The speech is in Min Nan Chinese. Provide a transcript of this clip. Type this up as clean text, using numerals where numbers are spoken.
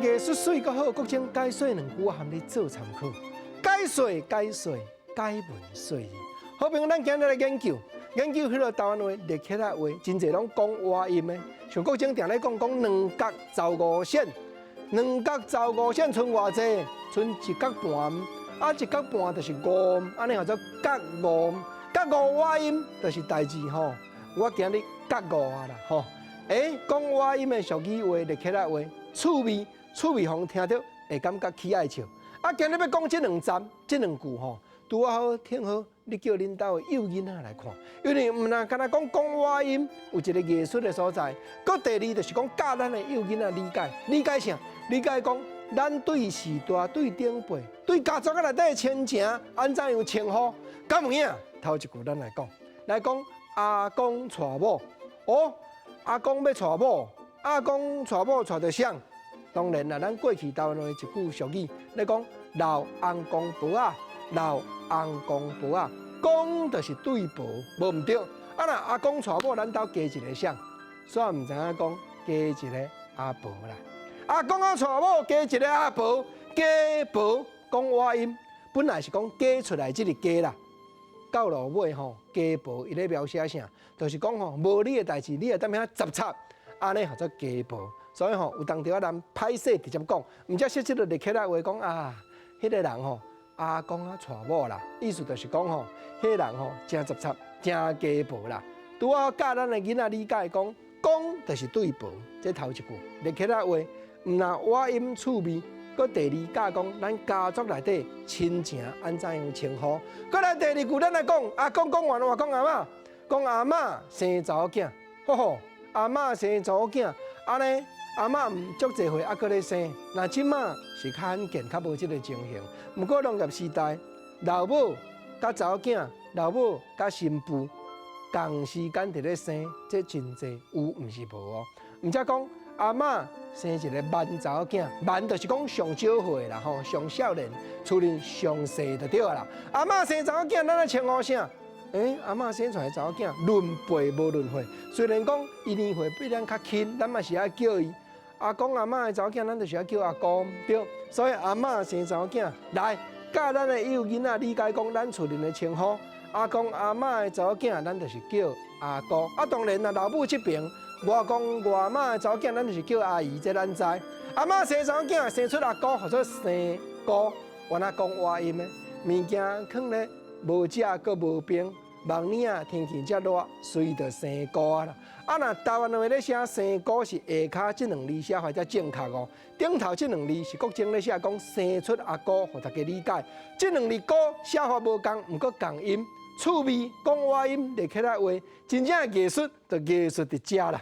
藝術媠閣好，國珍解說兩句，我含你做參考。解說解說解文說字。好朋友，咱今日來研究研究彼个台灣話、立起來話，真濟攏講倚音的。像國珍定咧講講兩角十五仙，兩角十五仙賰偌濟？賰一角半，啊一角半就是五，按呢號做角五，角五倚音就是代誌吼。我今日角五啊啦吼。欸，講倚音的俗語話、立起來話，趣味趣味，予人聽著會感覺起愛笑。啊，今日欲講這兩站、這兩句吼，拄仔好聽好，你叫恁兜的幼囡仔來看，因為毋但干焦講講倚音，有一个藝術的所在。閣第二就是講教咱的幼囡仔理解，理解啥？理解講咱對序大、對長輩、對家族內底的親情，按怎樣稱呼？敢有影？頭一句咱來講，來講阿公娶某，哦，阿公欲娶某，阿公娶某娶著誰？當然啦，咱過去台灣話一句俗語，咧講老翁公婆仔，老翁公婆仔，公就是對婆，無毋對。啊若阿公娶某，咱兜加一个誰？煞毋知影講加一个阿婆啦。阿公仔娶某加一个阿婆，加婆講倚音，本來是講加出來這个加啦。到落尾吼，加婆伊咧描寫啥？就是講吼，無你的代誌，你會踮遐雜插，按呢號做家婆。所以吼，有當時仔咱歹勢直接講，毋才說這个立起來話講啊，彼个人吼，阿公仔娶某啦，意思就是講吼，彼个人吼誠雜插，誠家婆啦。拄好教咱的囡仔理解講，公就是對婆，這頭一句立起來話，毋但倚音趣味，閣第二教講咱家族內底親情按怎樣稱呼。閣來第二句，咱來講，阿公講完，我講阿嬤，講阿嬤生查某囝，吼吼，阿嬤生查某囝，按呢。阿嬤毋足濟歲，猶閣咧生，若這馬是較罕見，較無這个情形。毋過農業時代，老母佮查某囝，老母佮新婦仝時間佇咧生，這真濟有，毋是無哦。毋才講阿嬤生一个慢查某囝，慢就是講上少歲啦吼，上少年，厝裡上細就對啦。阿嬤生查某囝，咱愛稱呼啥？欸，阿嬤生出來查某囝，論輩無論歲，雖然講伊年歲比咱較輕，咱嘛是愛叫伊。阿公阿嬤的查某囝，咱就是愛叫阿公，對。所以阿嬤生查某囝，來教咱的幼囡仔理解講，咱厝裡的稱呼，阿公阿嬤的查某囝，咱就是叫阿姑。啊，當然啦，老母這邊，外公外媽的查某囝，咱就是叫阿姨，這咱知。阿嬤生查某囝，生出阿姑，號做生姑，原來講倚音的物件，囥咧無食閣無冰。望年仔天氣遮熱，隨就生菇啊啦。啊，若台灣話咧寫生菇是下跤這兩字寫法才正確哦。頂頭這兩字是國珍咧寫講生出阿姑，予大家理解。這兩字姑寫法無仝，毋過仝音，趣味講倚音立起來話，真正的藝術就藝術佇遮啦。